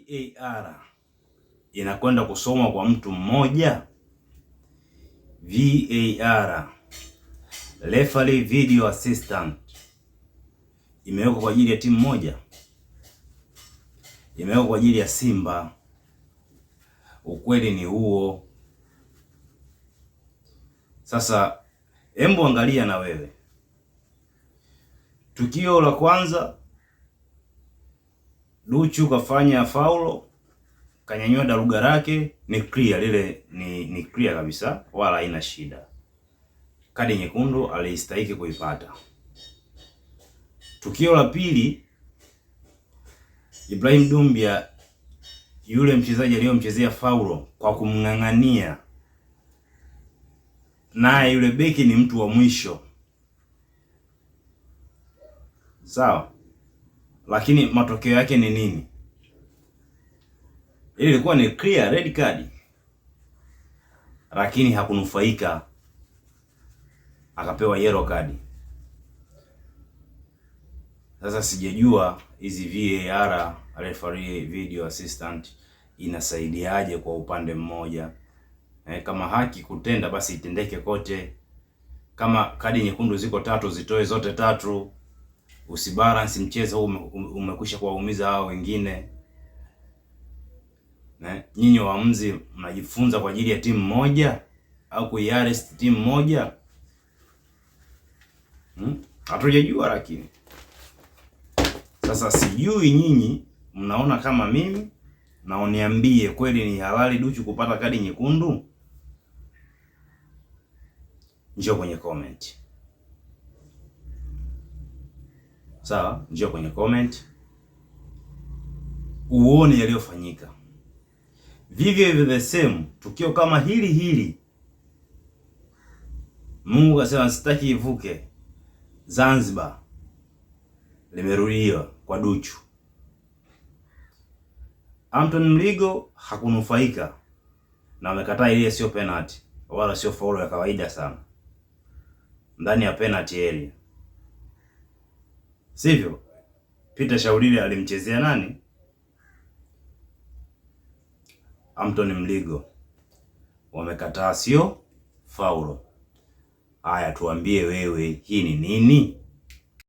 VAR inakwenda kusomwa kwa mtu mmoja? VAR, referee video assistant, imewekwa kwa ajili ya timu moja, imewekwa kwa ajili ya Simba. Ukweli ni huo. Sasa hebu angalia na wewe tukio la kwanza, Duchu kafanya faulo, kanyanyua daruga lake, ni clear lile, ni clear kabisa, wala haina shida. Kadi nyekundu alistahiki kuipata. Tukio la pili, Ibrahim Dumbia yule mchezaji aliyomchezea faulo kwa kumng'ang'ania, naye yule beki ni mtu wa mwisho, sawa, lakini matokeo yake ni nini? Ile ilikuwa ni clear red card, lakini hakunufaika, akapewa yellow card. Sasa sijajua hizi VAR, referee video assistant, inasaidiaje kwa upande mmoja. Kama haki kutenda basi itendeke kote. Kama kadi nyekundu ziko tatu, zitoe zote tatu. Usibalance mchezo huu, umekwisha kuwaumiza hao wengine. Nyinyi waamuzi mnajifunza kwa ajili ya timu moja au kuiarrest timu moja? Hatujajua lakini sasa sijui nyinyi mnaona kama mimi, na uniambie kweli ni halali Duchu kupata kadi nyekundu? Njoo kwenye comment. Sawa, njoo kwenye comment uone yaliyofanyika. Vivyo hivyo the same tukio kama hili hili, Mungu akasema sitaki ivuke Zanzibar, limerudiwa kwa Duchu. Anton Mligo hakunufaika na wamekataa ile, sio penalty wala sio faulu ya kawaida sana ndani ya penalty area, sivyo? Peter Shaulile alimchezea nani? Anton Mligo, wamekataa sio faulo. Haya, tuambie wewe, hii ni nini?